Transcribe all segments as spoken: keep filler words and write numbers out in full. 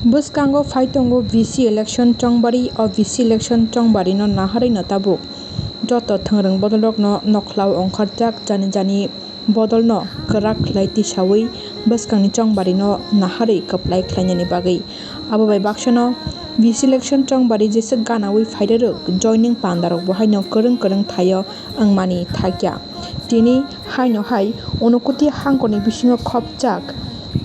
Bwskango phai tongo V C election chongbari, o V C election chongbarino naharwi no tabuk joto thwngrwng bodolrokno nokhlao ongkharjak jani jani bodolno kwrak khlai tisawi bwskangni chongbarino naharwi kwplai khlainani bagwi. Abo bai baksa no V C election chongbari jeswk ganawi phairwrwk joining pandarok bo haino kwrwng kwrwng thaio wngmani thakya. Tini haino hai Unukuti hangkorni bisingo khopjak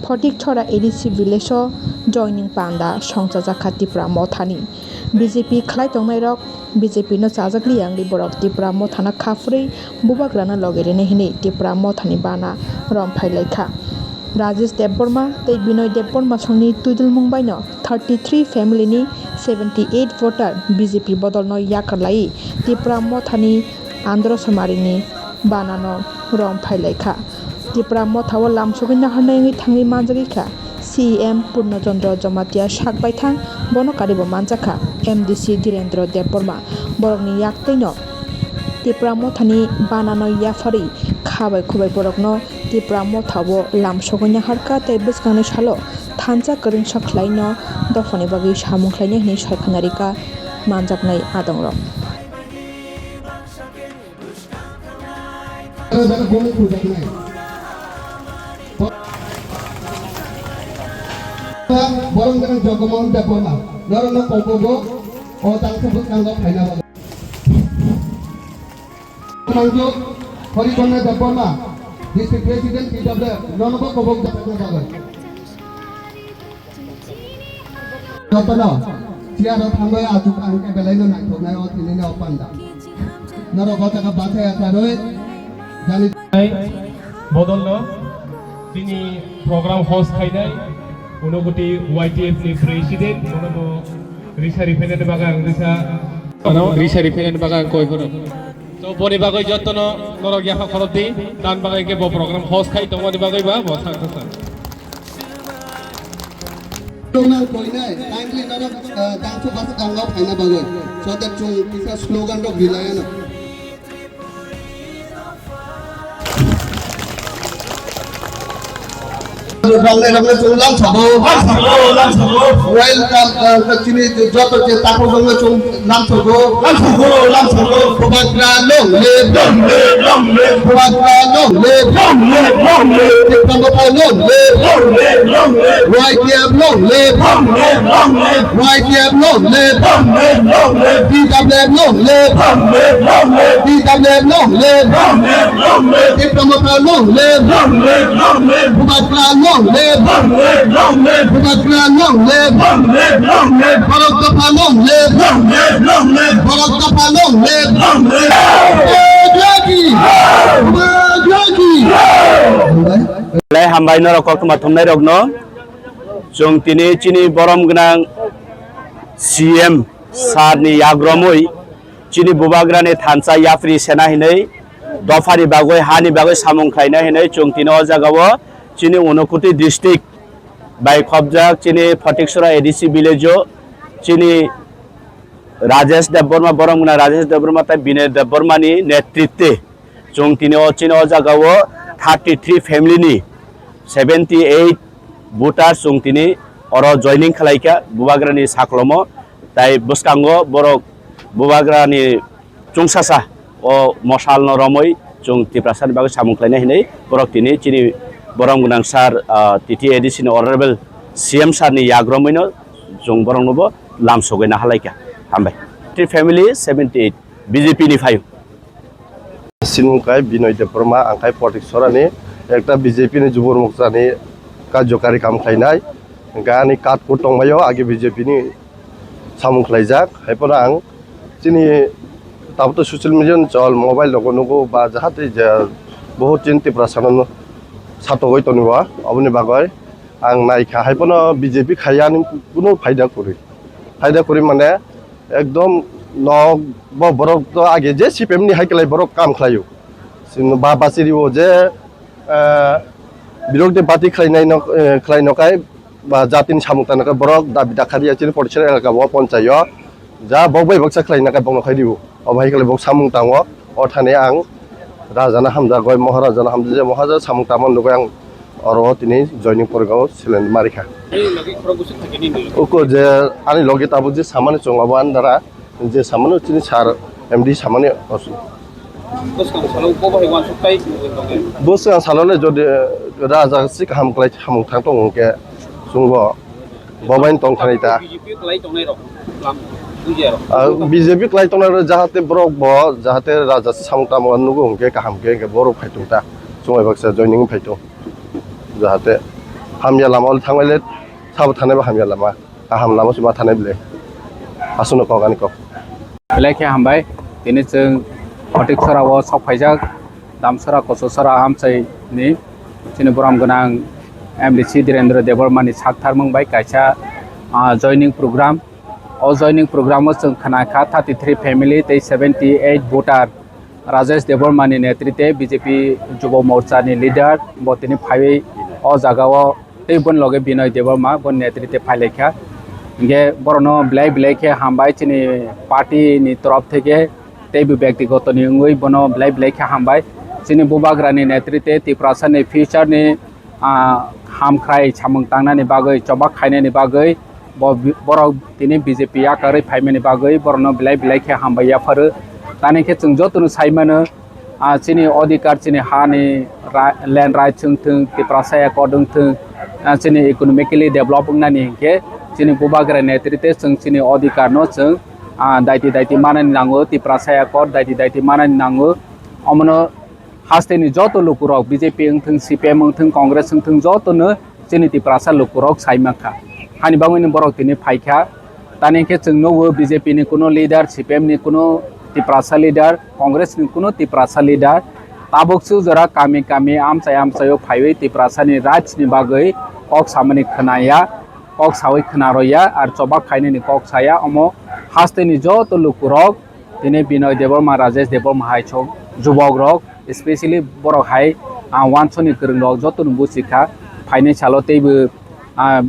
Photikchora A D C village o joining panda songchajakha Tipra Mothani. B J P khlai tongnairok B J P no chajak liya wngwi borok Tipra Mothano khaphurwi bubagrano logi rwni hwnwi Tipra Mothani bana romphai laikha. Rajesh Debbarma tei Binoy Debbarma songni twidulmung baino thirty three family ni seventy eight voter B J P bodolno yakar laiwi Tipra Mothani Andro Somari ni banano romphai laikha. Tipra Motha o lamsogwi naharnai wngwi thangwi manjagwi kha C E M Purno Chandra Jamatia sak baithang, bono karibo manjakha M D C Dhirendra Debbarma. Borokni yaktwino Tipra Mothani banano yapharwi kha bai khubai borokno Tipra Motha o lamsogwi naharkha tei bwskangni salo thansa kwrwngsa khlaino dophani bagwi samung khlainai hwnwi saikhwna rikha manjaknai adongrok. Borong gwnang Jogomon Debbarma, norokno kongkogo o tangsa bwskango phaina bagwi. Mangjok Horichondra Debbarma, District President P W F, nonobo kobok jakna bagwi. Jotono chair o thangwi achuk ang khe belai no naithoknai o tini no panda. Norok o jaga bathai acharwi jani. Bodol no tini program host khainai Unokoti Y T F ni president, bono bo risa riphainani bagwi ang risa. Ano risa riphainani bagwi ang koi hono. To boni bagwi jotono norok yapha khorok di, dan bagwi khe bo program host khai tongmani bagwi ba bo thang thang. Tongna koinai, kindly norok, eh, tangso basa kangao phaina bagwi. So that chwng kisa slogan rok rilai ano. Ramle, ramle, chwng lamsao. Lamsao, lamsao. Welcome, uh, chini joto je takhuk rokno chwng lamsao. Lamsao, lamsao. Bubagra long live. Long live, long live. Bubagra long live. Long live, long live. Tipra Motha long live. Long live, long live. Y T F long live. Long live, long live. Y T F long live. Long live, long live. P W F long live. Long live, long live. P W F long live. Long live, long live. Tipra Motha long live. Long live, long live. Bubagra long live. Long live, long live. Bubagra long live. Long live, long live. Borok Dopha long live. Long live, long live. Borok Dopha long live. Long live. Bubagra ki. Bubagra ki. Belai hambai norok koktwma thumnai rokno. Chwng tini chini borom gwnang C M sir ni yagromwi chini bubagrani thansa yapri sena hinwi dophani bagwi hani bagwi samung khlaina hinwi chwng tini o jagao chini Unokoti district bai khopjak chini Photiksora A D C village o chini Rajesh Debbarma, borom gwnang Rajesh Debbarma tei Binoy Debbarma ni netritwe chwng tini o chini o jagao thirty three family ni seventy eight voter chwng tini oro joining khlaikha bubagrani saklomo, tai bwskango borok bubagrani chwngsasa o mosalno romwi chwng Tiprasani bagwi samung khlainai hinwi borok tini chini borom gwnang sir, ah, T T A D C ni honorable C M sir ni yagromwino chwng boroknobo lamsogwi nahalaikha. Hambai. Three family seventy eight B J P ni phaio. Sinmung kai Binoy Debbarma, ang kai Photiksora ni, ekta B J P ni Jubur Morcha ni karjokari kam khlainai. Hwnkhe ani card kut tongbaio, age B J P ni samung khlaijak. Haiphano ang chini tabukto social media ni chol, mobile rogo nugo ba jahate je bohut chini Tiprasano satogwi tongo, aboni bagwi ang naikha. Haiphano B J P khaiya ani kunu phaida kwrwi. Phaida kwrwi mane ekdom nok bo borok to age je C P M ni hai kwlai borok kam khlaio. Chwng ba bachiri o je, eh, birok de bati khlainai nok, eh, khlai nokai ba jatini samung tangnakai borok dabi dakhariya chini Photiksora elaka o ponchayo. Ja bok bai baksa khlaina kai bokno khai dibo. Obo hai kwlai bok samung tango. O thani ang rajano hamjagoi, Maharajano hamjagoi, Maharaja samung tangma nugui ang Oro tini joining program o seleng marikha. Uko je ani logi tabuk je samani chwng abo ani dara je samani chini sir M D samani osu. Bwskang salo bo bai wansuk tai tongwi tongo. Bwskang salo le jodi raja si kaham klai samung thang tongo hwnkhe chwngbo bo bai tong thani ta. B J P klai tongnai rok lam bujiya rok. Ah, B J P klai tongnai rok jahate borok bo jahate raja si samung tamo nugo hwnkhe kaham khe hwnkhe borok phai tong ta. Chwng bai baksa joining phai tong. Jahate hamya lama o thangbai le sabo thanai bo hamya lama. Kaham lama se ma thanai bwle. Aswkno kok ani kok. Belai khe hambai. Tini chwng Photiksora o sok phaijak. Damsora Kososora amchai ni chini borom gwnang M D C Dhirendra Debbarma ni sak tharmung bai kaisa, ah, joining program. O joining program o chwng khna kha thirty three family tei seventy eight voter. Rajesh Debbarma ni netrite B J P Jubo Morcha ni leader bo tini phaiwi o jaga o tei boni loge Binoy Debbarma boni netrite phailaikha. Hingke borokno belai belai khe hambai chini party ni torof theke tei bo byaktigoto ni wngwi bono belai belai khe hambai. Chini bubagra ni netrite Tiprasa ni future ni, ah, hamkhrai samung tangnani bagwi, chobak khainani bagwi bo, borok tini B J P yakarwi phaimani bagwi borokno belai belai khe hambai yapharo. Tani khe chwng jotono sai mano, ah, chini odhikar, chini hani ra-, land right wng thung, Tiprasa accord wng thung, ah, chini economically develop wngnani hinkhe chini bubagra netrite chwng chini odhikar no chwng, ah, daiti daiti manani nango, Tiprasa accord daiti daiti manani nango. Omono hasteni joto lukurok B J P wngthung, C P M wngthung, Congress wngthung, jotono chini Tiprasa lukurok sai mankha. Hani bagwino borok tini phaikha. Tani khe chwng nugo B J P ni kuno leader, C P M ni kuno Tiprasa leader, Congress ni kuno Tiprasa leader. Tabuk su jora kami kami amchai amchaio phaiwi Tiprasa ni rights ni bagwi kok samani khwnaya, kok sawi khwnaroya, ar chobak khainani kok saya. Omo hasteni joto lukurok tini Binoy Debbarma, Rajesh Debbarma hai chwng jubok rok, especially borok hai, ah, wansoni kwrwng rok joto no buchi kha. Phainai salo teibo, ah,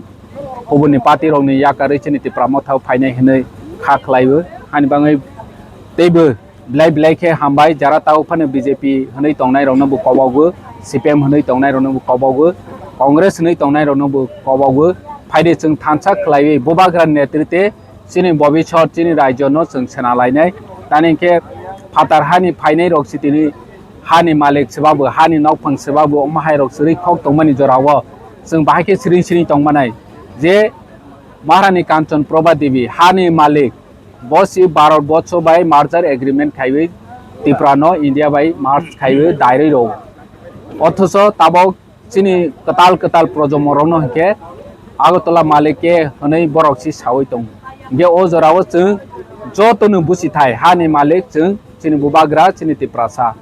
kubuni party rok ni yakarwi chini Tipra Motha o phainai hinwi kha khlaiwi. Ani bagwi teibo belai belai khe hambai, jara tao phano B J P hinwi tongnai rok no bo kobogo, C P M hinwi tongnai rok no bo kobogo, Congress hinwi tongnai rok no bo kobogo. Phaidi chwng thansa khlaiwi bubagra netrite chini bobiswt, chini rajyo no chwng sena lainai. Tani khe phatar hani phainai rok si tini hani malik swbabu, hani nokphang swbabu, omo hai rok swrwi khok tongmani jorao chwng bahai khe siring siring tongmanai je Maharani Kanchan Prabha Devi hani malik, bo si Bharat borsho bai merger agreement khaiwi Tripura no India bai merge khaiwi dairwi rw. Othocho tabok chini kwtal kwtal projomo rokno hinkhe Agartala malik khe hwnwi borok si sawi tongo. Hinkhe o jorao chwng jotono busi thai, hani malik chwng chini bubagra, chini Tiprasa.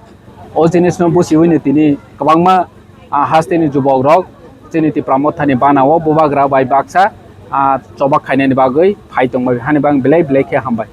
O jinisno busiwino tini kwbangma, ah, hasteni jubok rok chini Tipra Mothani banao bubagra bai baksa, ah, chobak khainani bagwi phai tongbai, hani bang belai belai khe hambai.